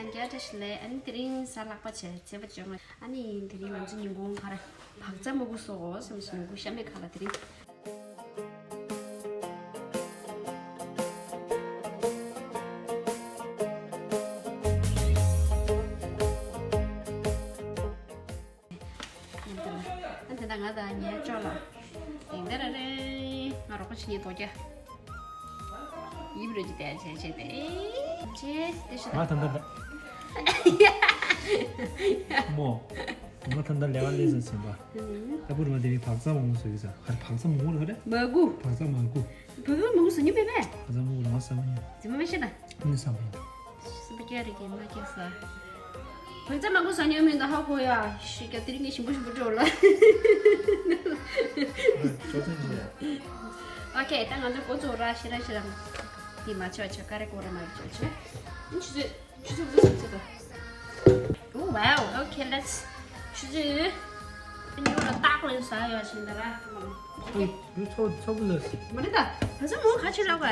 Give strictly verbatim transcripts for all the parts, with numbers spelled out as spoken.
རྒྱ་བཀྲ་ཤིས་བདེ་ལེགས། ཨ་ནི་དེ་རིང་གཟའ་ལྷག་པ་བྱས་ཚེས་པ་བཅོ་ལྔ། ཨ་ནི་དེ་རིང་ང་ཚོ་ཉིན་གུང་ག་རེ་བག་ཚ་མ་གུ་བཟོ་དགོས་བསམ་བྱས། ཉིན་གུང་ཤ་མེད་ཁ་ལ་དེ་རིང་། ཨ་དེ་ན་ང་དང་ངའི་ཅོ་ལགས། དེང་དེ་ར་རེ། ང་རོགས་པ་བྱེད་མཁན་རྡོ་རྒྱ། ཡིབ་རེ་ཅི་དེ་བྱས་བྱས་ཏེ། ཅེས་དེ་ཤི་ང་ད་ལྟ་ལ། མོ། ང་ད་ལྟ་ལས་ཀ་ལས་ཟིན་ཟིན་པ། ཨ་བུ་རུ་མ་དེ་རིང་བག་ཚ་མང་པོ་བཟོས་ཡོད་ས། ཧ་རེ་བག་ཚ་མང་པོ་རེད་ཧ་རེ། མ་གུ། བག་ཚ་མ་གུ། བག་ཚ་མ་གུ་ཟ་ཉི་མེད་པས། བག་ཚ་མ་གུ་རང་ཟ་མ་ཉན། ཟ་མ་མེད་ཤེས་ད། ཨ་ནི་ཟ་མ་ཡིན། སུ་པ་ཀྱ་རེ་གི་མ་ཀྱ་ས། བག་ཚ་མ་གུ་ཟ་ཉི་མེད་ད་ཧ་གོ་ཡ། ཤི་ཀྱ་དེ་རིང་ངས་ཞིམ་པོ་ཞིམ་པོ་སྤྲོད་ལ། ཨོ་ཁེ། ད་ང་ཚོ་འགོ་ཚུགས་ར། ཤི་ར་ཤི་ར། དེ་མ་ཆོ་ཆོ་ཀ་རེ་གོ་ར་མ་རེ་ཆོ་ཆོ། ཨིན་ཆུ་ཚོད། ཆུ་ཚོད་ཆུ་ཚོད། Oh wow, okay, let's. ཆུ་ཚོད། ཉོ་ལ་ཏག་ལ་ཟ་ཡོད་ཕྱིན་ད་ར། ཨ་ཡུ་ཚོ་ཚོ་བུ་ལ་སི། མ་རེད་ད། བག་ཚ་མ་གུ་ཁ་ཆུ་ལ་བ།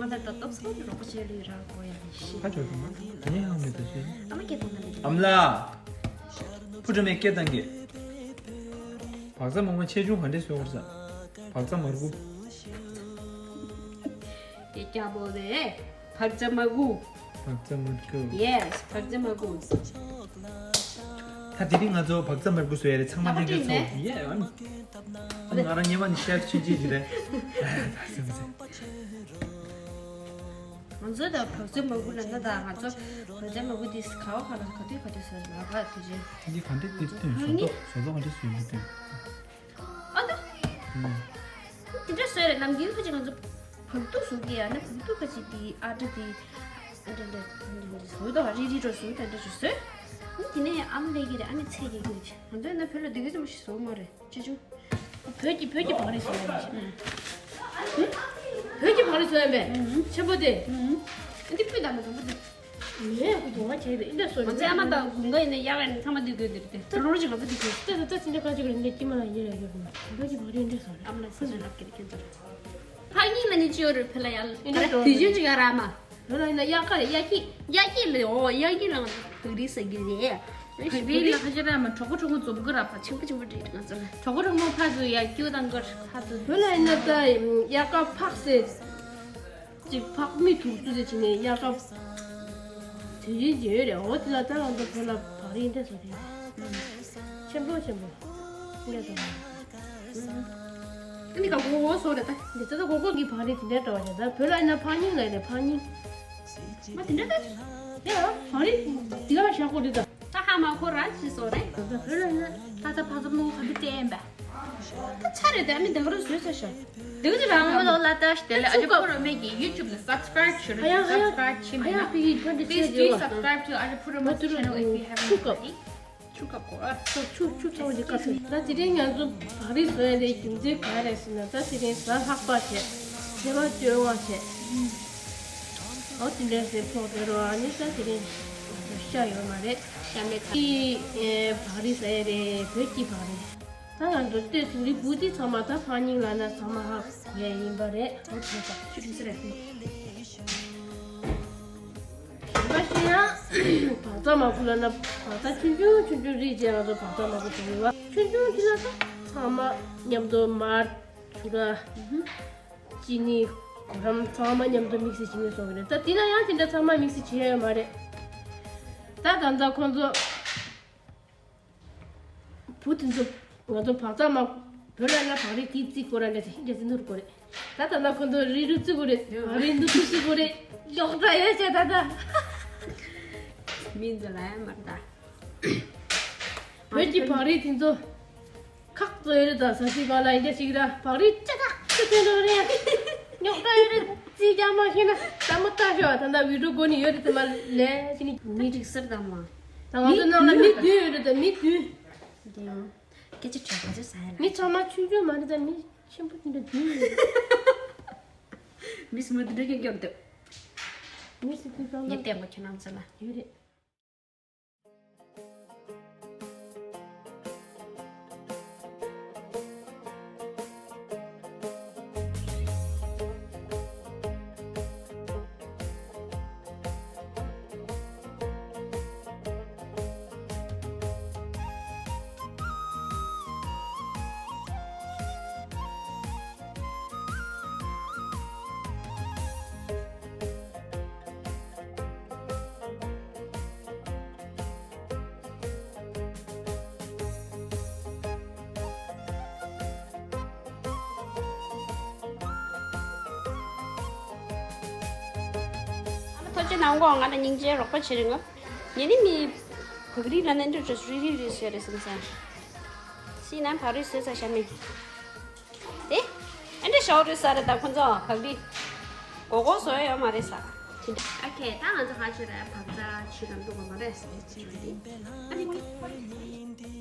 ང་ད་ད་སྟོབས་སོ་རོགས་པ་བྱེད་ལུས་ར་གོ་ཡ་ཤི། ཁ་ཆུ་ལ་མ། ཨ་ནི་ཧང་མེད་ད་ཤི། ཨ་མ་སྐད་གཏོང་ད་མེད། ཨམ་ལ། བུ་ཁྲ་མའི་སྐད་བཏང་གི། བག་ཚ་མ་གུ་ཆེ་ཆུང་ག་འདྲས་བཟོས་ཡོད་ས། བག་ཚ་མ་གུ། ཡེ་སྐྱ་བོ་རེད། བག་ཚ་མ་གུ། བག་ཚ་མ་གུ། Yes, བག་ཚ་མ་གུ། ད་དེ་རིང་ང་ཚོ་བག་ཚ་མ་གུ་བཟོ་ཡ་རེད། ཚང་མ་ལྷན་རྒྱས་ཚོ། ཡེ། ཨ་ནི་ང་རང་ཉེ་བ་ནི་ཤེབ་ཆུན་ཆུན་ཞིག་རེད། ང་ཚོ་ད་བག་ཚ་མ་གུ་ལ་ན་ད་ང་ཚོ་བག་ཚ་མ་གུ་དེ་ག་བ་ག་ལ་ག་དུས་ག་དུས་བཟོ་ལ་བ་དུས་ཆེན། འདི་ག་འདྲས་དེ་སྟོན་བཟོ་ཏོ་བཟོ་ཏོ་ག་འདྲས་བཟོས་མི་སྟོན། ཨ་ད། ཨུམ། དེ་འདྲ་བཟོས་རེད། ནམ་རྒྱུན་ཁ་ཅིག་ང་ཚོ་བག་ཐུག་བཟོ་གི་ཡ་ནི་བག་ཐུག་ཁ་ཅིག་དེ་ཨ་འདྲ་དེ་ཨ་འདྲ་འདྲ་བཟོ་དོ། རི་རི་རོ་བཟོ་དེ་འདྲ་ཅིག་བཟོས། ཨ་ནི་དེ་ནས་ཨ་མ་ལས་ཀྱི་རེད། ཨ་ནི་ཚེ་ལས་ཀྱི་རེད། ང་ཚོ་ཡིན་ན་བོད་ལ་སྡོད་གི་ཙམ་ཞིག་བཟོ་མ་རེད་ཅི་ཅུ། བོད་ཀྱི་བོད་ཀྱི་བག་རིལ་བཟོ་ཡ་རེད། ཨུམ། བོད་ཀྱི་བག་རིལ་བཟོ་ཡ་མེད། ཨུམ། ཆེན་པོ་དེ། ཨུམ། ཨ་འདི་སྤུས་དག་མ་དང་པོ་དེ། ངས་ཁོ་དོ་མ་བྱས་པས་ཨིན་འདྲ་སོ་རེད། ང་ཚོའི་ཨ་མ་དང་དགུན་ཁ་ཡིན་ན་དབྱར་ཁ་ཡིན་ན་ཚང་མ་འདི་དགོས་འདི་རེད་དེ། ད་ལོ་རེ་བཞིན་ང་ཚོ་འདི་དགོས། ད་ད་ད་ཅི་འདྲ་ཁ་ཅིག་རེད་འདི་ཀྱི་མ་ལ་ཡིན་རེད་ཡོད་མ། ད་ཅི་བ་རེད་འདྲ་སོ་རེད། ཨ་མ་ལ་སེ་ཟོན་ལབ་ཀྱི་རེད་ཁྱེད་ཚོར། ཕག་ཉིན་ལ་ནི་ཅི་ཡོད་རེད་ཕེ་ལ་ཡ། ཨིན་འདྲ་སོ་དུས་རྒྱུན་ཅིག་ཡ་ར་མ། ལོ་ལ་ཡིན་ན་དབྱར་ཁ་རེད། དབྱར་སྐྱིད་དབྱར་སྐྱིད་ལ། ཨོ་དབྱར་སྐྱིད་ལ་ང་ཚོ་བག་རིལ་ཟ་གི་རེད། བག་རིལ་ལ་ཁ་ཅིག་ར་མ་གྲོགས་པོ་གྲོགས་མོ་འཛོམས་གི་ར་ཕ་ཆེན་པོ་ཆེན་པོ་རེད་ང་ཚོ་ལ། གྲོགས་པོ་གྲོགས་མོ་ཕ་ཚོ་ཡ་སྐྱིད་དང་གར་ཕ་ཚོ། བོད་ལ་ཡིན་ན་ད་དབྱར་ཁ་ཕག་སེ། ཅིག་ཕག་མི་ཐུག་ཚུལ་དེ་བྱས་ནས་དབྱར་ཁ། དེ་ཡིན་གྱི་ཡོད་རེད། འོ་དེ་ལ་ད་ང་ཚོ་བོད་ལ་བག་རིལ་འདྲ་བཟོ་རེད། ཆེན་པོ་ཆེན་པོ། འདྲ་བཟོ་རེད། ཨ་ནི་ག་གོ་གོ་བཟོ་རེད་ད། འདི་ཚོ་ད་གོ་གོ་གི་བག་རིལ་དེ་འདྲ་འདྲ་བ་རེད། ད་བོད་ལ་ཡིན་ན་ཕག་ཉིན་ལ་རེད་ཕག་ཉིན། མ་དེ་འདྲ་ད། ཡ་བག་རིལ་དེ་ག་བཞག་གོ་རེད་ད། ད་ཧ་མ་གོ་ར་ཅི་བཟོ་རེད། ད་བོད་ལ་ཡིན་ན། ད་ད་བག་ཚ་མ་གུ་ག་འདྲ་བསྟན་པ། ད་ཚ་རེད་དེ། ཨ་མི་དེ་ག་རུ་བཟོས་ཚར་ཤག་དེ་ག་ཚོ་རང་ང་ལོ་ལ་ལྟ་ཞིག་དེ་ལས་ཨ་ཅག་ཕུ་རོ་མེ་གི་YouTube ལ་subscribe ཞུ་རོགས། ཧ་ཡ་ཧ་ཡ། Subscribe ཞུ་ཧ་ཡ་མེད་ན། པི་གི་ཕ་འདི་Please ཆེ་do རེད་བ། Subscribe to ཨ་ཅག་ཕུ་རོ་མེ་channel if you haven't already. ཆུ་ཀ་ཆུ་ཀ་གོ་ཨ། ཆུ་ཆུ་ཆུ་ཚང་མ་འདི་ཀ་ཚོད། ད་དེ་རིང་ང་ཚོ་བག་རིལ་བཟོ་ཡ་དེ་རྒྱུ་མཚན་ག་རེ་ཟེར་ན། ད་དེ་རིང་གཟའ་ལྷག་པ་བྱས། ཟླ་བ་བཅོ་ལྔ་བྱས། ཨོ་དེ་འདྲ་ཟེར་ཕོག་དེ་རོ། ཨ་ནི་ད་དེ་རིང་ང་ཚོ་ཤ་ཡོད་མ་རེད། ཤ་མེད་ད། ཨི་ཨེ་བག་རིལ་ཟ་ཡ་རེད། བོད་ཀྱི་བག་རིལ། ད་ང་ཚོ་ལྟོས་དེ་རིང་བུ་དེ་ཚང་མ་ད་ཕག་ཉིན་ལ་ན་ཚང་མ་ཧ་གོ་ཡ་ཡིན་པ་རེད། ཨོ་དེ་ད་ཆུ་དྲི་ས་རེད། གཞན་པ་ཞིག་ཡང་བག་ཚ་མ་གུ་ལ་ན་བག་ཚ་ཆུང་ཆུང་ཆུང་ཆུང་རིགས་བྱས་ང་ཚོ་བག་ཚ་མ་གུ་བྱུང་ཡོད་པ། ཆུང་ཆུང་དེ་ལ་ད་ཚང་མ་མཉམ་དུ་མར་ཆུ་ར་ཅི་ནི་གོ་རམ་ཚང་མ་མཉམ་དུ་དམིགས་བསལ་བྱེད་ནས་བཟོ་གི་རེད། ད་དེ་ལ་ཡང་དེ་འདྲ་ཚང་མ་དམིགས་བསལ་བྱེད་ཡ་ཡོད་མ་རེད། ད་ད་ལྟ་ཁོང་ཚོ། བུ་དེ་ཚོ་ང་ཚོ་བག་ཚ་མ་བོད་ལ་ན་བག་རིལ་དེ་རྩིས་སྐོར་ར་འདྲ་ཞིག་འདྲ་ཞིག་ནོར་དགོས་རེད། ད་ད་ལྟ་ཁོ་ཚོ་རི་རུ་རྩི་དགོས་རེད། བག་རིལ་འདུག་ཁུ་ཤི་དགོས་རེད། ཡོག་འདྲ་ཡོད་ཅེ་ད་ད། མི་ཚོ་ལ་ཡ་མར་ད། བོད་ཀྱི་བག་རིལ་དེ་ཚོ་ཁག་ཚོ་ཡོད་རེད། ད་ས་ཆུ་བ་ལ་ཡིན་འདྲ་ཞིག་ར་བག་རིལ་ཅ་ཐག་ཆུ་ཐོན་འགྲོ་རེད། ཡོག་འདྲ་ཡོད་རེད། རྩིས་རྒྱག་མ་ཤེས་ན་ད་མོ་ལྟ་ཤོག་ད་ད་བི་ཌིའོ་སྒོ་ནས་ཡོད་རེད། དེ་མ་ལས་ཅི་ནི་མི་འགྲིག་ཟེར་ད་མ། ད་ང་ཚོ་ནང་ལ་མི་བདུན་ཡོད་རེད། ད་མི་བདུན། དེ་ཡང་སྐད་ཆ་དྲི་ག་ཚོད་ཟ་ཡ་ལ། མི་ཚང་མ་ཆུང་ཆུང་མ་རེད། ད་མི་ཆེན་པོ་དེ་འདྲ་བདུན་ཡོད་རེད། མི་སུ་མ་དེ་འདྲ་སྐྱོན་སྐྱོན་འདུག་མི་སུ་དེ་ཚང་མ་ངས་བལྟས་མོ་ཁྱོད་རང་ཚོ་ལ་ཡོད་རེད། ནང་གོ་ང་ལ་སྙིང་རྗེ་རོགས་པ་བྱེད་རིང་ངོ་། ཉེ་ནི་མི་བག་རིལ་ལ་ནན་དུ་ཅོས་རི་རི་རི་ཟེར་རེད་བསམ་ས། སི་ནན་བག་རིལ་ཟོས་ས་ཤ་མི། ཨེ། ཨེ་འདྲ་ཤོར་རེད་ས་རེད་ད་ཁོ་ཚོ་བག་རིལ། གོ་གོ་བཟོ་ཡ་ཡོད་མ་རེད་ས། ཨ་ཁེ་ད་ང་ཚོ་ཧ་ཆེ་རེད་བག་ཚ་ཆུ་རམ་འདུག་གོ་མ་རེད་ས། ཨ་ནི་ཁོ། ཨོ་ཁེ། ཏི་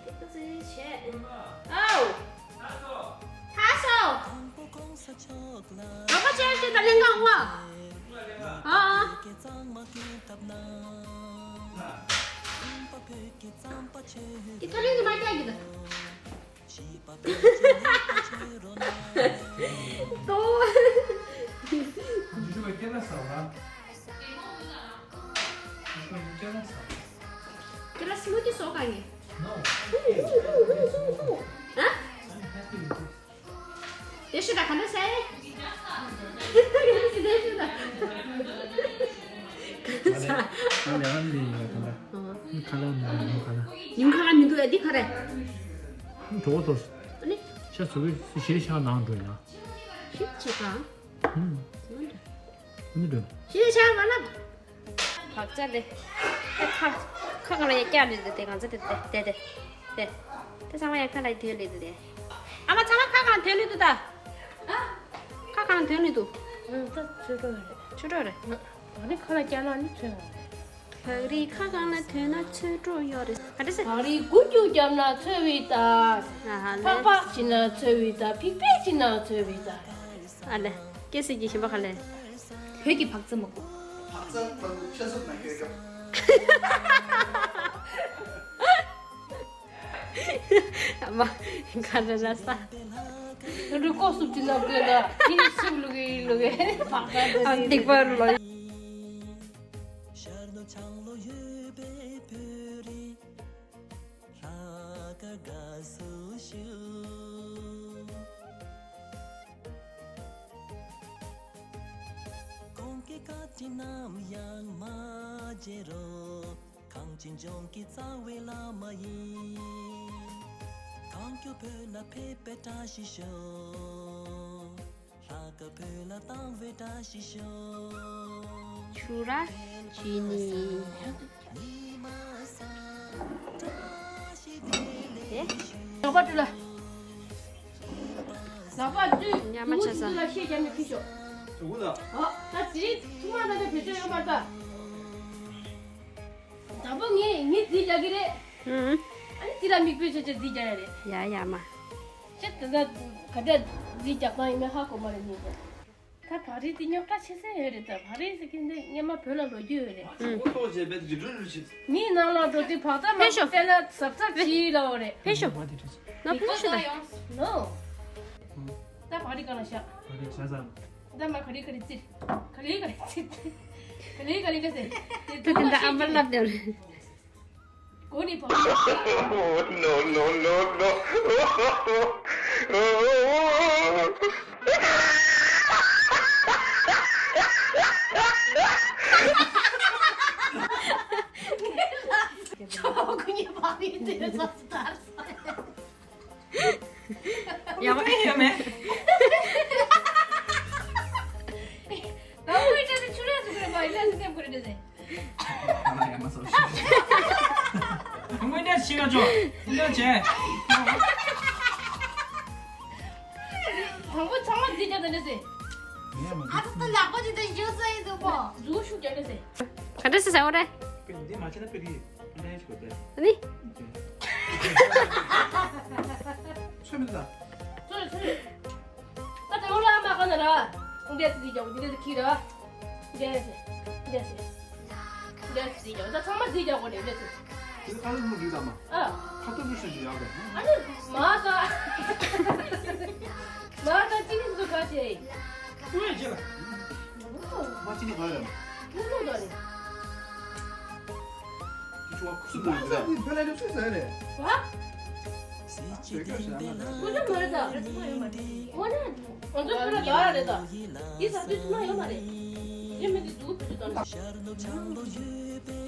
ཏི་ཙི་བྱས། ཨའོ། ཐ་སོ། རོགས་པ་བྱས་ཏེ་ད་ལེན་གང་བ། ཨ་ཨ། ཏི་ཐ་ལེན་གི་མ་རྒྱག་གི་ད། ཏོ། ཇུ་ཇུ་བའི་སྐེ་ལ་ཟ་བ། ཇུ་ཇུ་བའི་སྐེ་ལ་ཟ་བ། སྐེ་ལ་སི་མུ་ཏི་བཟོ་ག་ཡིན། No. ཨ། I'm happy with this. དེ་ཤི་ད་ག་འདྲ་ཟ་ཡེ། དེ་ཤི་ད། ང་ལས་ང་ལས་ཡིན་ལ་ད་ལྟ། ཁ་ལག་མི་འདུག་ཁ་ལག་ཉིན་ཁ་ལག་མི་འདུག་ཨ་འདི་ག་རེ། གྲོགས་ཐོག་ཨ་ནི། ཤ་ཚུགས་ཀྱི་ཞེ་ཤ་ནང་འགྲོ་ཡ། ཤི་ཆེ་ག་ཧུམ། ཨ་ནི་འགྲོ། ཤི་ཆ་མ་ན། བག་ཚ་ལེ། ཨེ་ཁ། ཁ་གང་ལ་ཡ་སྐྱ་ལེ་དེ་དེ་གང་ཚ་དེ་དེ་དེ་དེ། དེ་ཚང་མ་ཡ་ཁ་ལ་ཡ་དེ་ལེ་དེ་དེ། ཨ་མ་ཚང་མ་ཁ་གང་དེ་ལེ་དུ་ད། ཁ་གང་དེ་ལེ་དུ། ཨ་ད་ཚོད་འགྲོ་རེད། ཚོད་འགྲོ་རེད། ཨ་ནི་ཁ་ལ་སྐྱ་ལ་ནི་ཚོད་འགྲོ་རེད། བག་རིལ་ཁ་གང་ལ་ཐོན་ན་ཚོད་འགྲོ་ཡོད་རེད། ག་འདྲ་ཟེར། བག་རིལ་དགུ་རྒྱུ་བརྒྱབ་ན་ཚོད་བི་ད། ཨ་ཧ་ལེ། ཕག་ཕག་བྱིན་ན་ཚོད་བི་ད། ཕིག་ཕིག་བྱིན་ན་ཚོད་བི་ད། ཨ་ལེ། སྐད་ཟེར་གྱི་ཞིམ་པ་ག་ལེ། བོད་ཀྱི་བག་ཚ་མ་གོ། བག་ཚ་མ་གོ་ཆ་སོགས་ན་ཡོད་སྐབས། ཨ་མ། ག་རེ་ར་ས། རུ་ཀོ་སུབ་ཅི་ན་བཀོད་ན་དེ་སུབ་ལུག་གི་ལུག་གི་བག་ཚ་དེ། ཨ་སྡིག་པ་ལོ། གོང་གི་བཀའ་དྲིན་ནམ་ཡང་མ་བརྗེད་རོགས། གངས་ཅན་ལྗོངས་ཀྱི་རྩ་བའི་བླ་མ་ཡིན། གངས་སྐྱོགས་བོད་ལ་ཕེབས་པའི་བཀྲ་ཤིས་ཤོག་ལྷག་དཀར་བོད་ལ་བཏང་བའི་བཀྲ་ཤིས་ཤོག་ཆུ་ར་ཇི་ནི། ཨེ། ལག་པ་བཀྲུས་ལ། ལག་པ་བཀྲུས། ཉ་མ་ཆ་ས། ལ་ཤེས་རྒྱ་མི་ཕི་ཤོག་དུ་ལ། ཨ། ད་དེ་རིང་ཐུག་མ་ན་ད་བེད་སྤྱོད་ཡོད་མ་རེད་ད། དང་པོ་ངས་ངས་རྫི་རྒྱག་གི་རེད། ཨུམ། ཨ་ནི་དེ་ལ་མིག་དཔེ་བྱས་བྱས་རྫི་རྒྱག་ཡ་རེད། ཡ་ཡ་མ། ཤེས་ད་ད་ག་འདྲ་རྫི་རྒྱག་སྟངས་ཡིན་མིན་ཧ་གོ་མ་རེད་ཉིན་དེ། ད་བག་རིལ་དེ་རྙོག་དྲ་ཆེ་ས་ཡོད་རེད་ད། བག་རིལ་ཟེར་གྱི་འདི་སྔོན་མ་བོད་ལ་ལོ་རྒྱུས་ཡོད་རེད། ཨུམ། ཁོ་ཐོག་བྱས་པའི་རི་གྲོ་རུ་ཆེ། མིའི་ནང་ལ་འགྲོ་དུས་བག་ཚ་མ་ཕེབས་ཤོག་བལྟས་ན་གཟབ་གཟབ་བྱེད་ལབ་པ་རེད། ཕེབས་ཤོག་ན་ཕེབས་ཤོག་ད། ནོ། ད་བག་རིལ་གང་ལ་བཞག་བག་རིལ་བཞག་ཙམ། ད་མ་ག་རེ་ག་རེ་བཙིར། ག་ལེ་ག་ལེ་བཙིར། ག་ལེ་ག་ལེ་ག་ཟེར། དེ་ད་དེ་འདྲ་ཨ་མ་ལབ་ནས། གོ་ནི་བག་རིལ། No, no, no, no. ཁྱོད་ཀུན་གྱི་བག་རིལ་དེ་ཚོ་ལྟར། ཡག་པོ་ཡོད་མེད། ད་དངུལ་སྤྲད་དེ་ཆུ་ར་ཟུག་རེད་པ། ཡིན་ན་སེམས་ཁུར་རེད་དེ། དངུལ་སྤྲད་ཤི་ག་ཅོ། དངུལ་སྤྲད་བྱས། དང་པོ་ཚང་མ་འཛིན་རྒྱག་དང་འདྲ་ཟེར། ཨ་ད་ལག་པ་ཅིག་དང་ཞུ་ས་ཡིན་འདུག་པོ། ཟུག་ཤུགས་རྒྱག་འདྲ་ཟེར། ག་འདྲ་ཟེར་ཟེར་བ་རེད། དཔེ་འདི་མ་བྱས་ན་དཔེ་གི། ཨ་ནི། ཚོད་མི་འདུག་ད། ཚོད་ཚོད། ད་དེ་འོ་ལ་མ་ག་ན་ར། འདས་སི་ཀྱང་འདས་སི་ཁི་ར། འདས་སི། འདས་སི། འདས་སི་ཀྱང་ད་ཚང་མ་སི་ཀྱང་གོ་ནས་འདས་སི། དེ་ཁ་ལོ་མོ་རིག་དང་མ། ཨ། ཁ་ཏོ་རུ་ཤི་ཡག་གི། ཨ་ནི་མ་ད། མ་ད་ཅི་ནི་འདུག་ག་ཅེ། ཀུ་ཡ་ཅེ་ལ། མ་ཅི་ནི་ག་ལ། ཀུ་ལུ་ད་ནི། ཁྱོད་ཁུ་སུ་མ་ཟ་ནི་ཕ་ལ་ནི་སུ་ཟ་རེད། བ། ཁུ་སུ་མ་རེད་ད། ཨོ་ན། ང་ཚོ་ཕ་ལ་ཡག་རེད་ད། འདི་ཟ་དུས་ཚོད་ཡོད་མ་རེད། ཡིན་མིན་འདི་འདུག་ཕུ་ཅུ་དང་།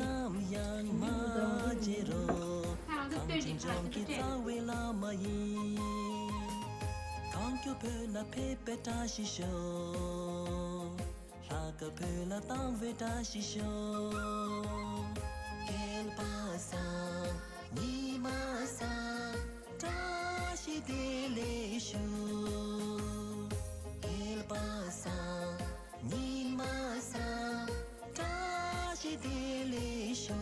ནམ་ཡང་མ་བརྗེད་རོགས། གངས་ཅན་ལྗོངས་ཀྱི་རྩ་བའི་བླ་མ་ཡིན། གངས་སྐྱོགས་བོད་ལ་ཕེབས་པའི་བཀྲ་ཤིས་ཤོག། ལྷག་དཀར་བོད་ལ་བཏང་བའི་བཀྲ་ཤིས་ཤོག། སྐལ་པ་བཟང་ཉི་མ་བཟང་བཀྲ་ཤིས་བདེ་ལེགས་ཞུ། སྐལ་པ་བཟང་ཉི་མ་བཟང་བཀྲ་ཤིས་བདེ་ལེགས་ཞུ།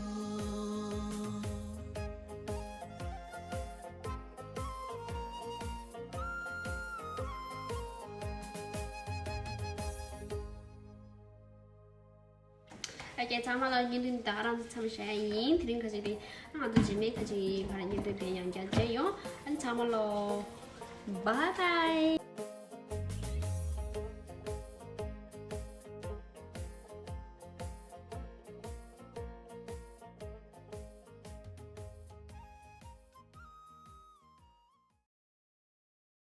ཨ་ཀྱེ་ཚང་མ་ལ་བརྙན་ཐུང་འདི་ད་ག་རང་ཚོ་མཚམས་བཞག་ཡ་ཡིན། དེ་རིང་ཁ་ཅིག་དེ་ང་ཚོ་རྗེས་མའི་ཁ་ཅིག་གི་བར་བརྙན་ཐུང་དེ་ཡང་བསྐྱར་མཇལ་ཡོང་། ཨ་ནི་ཚང་མ་ལ་bye bye།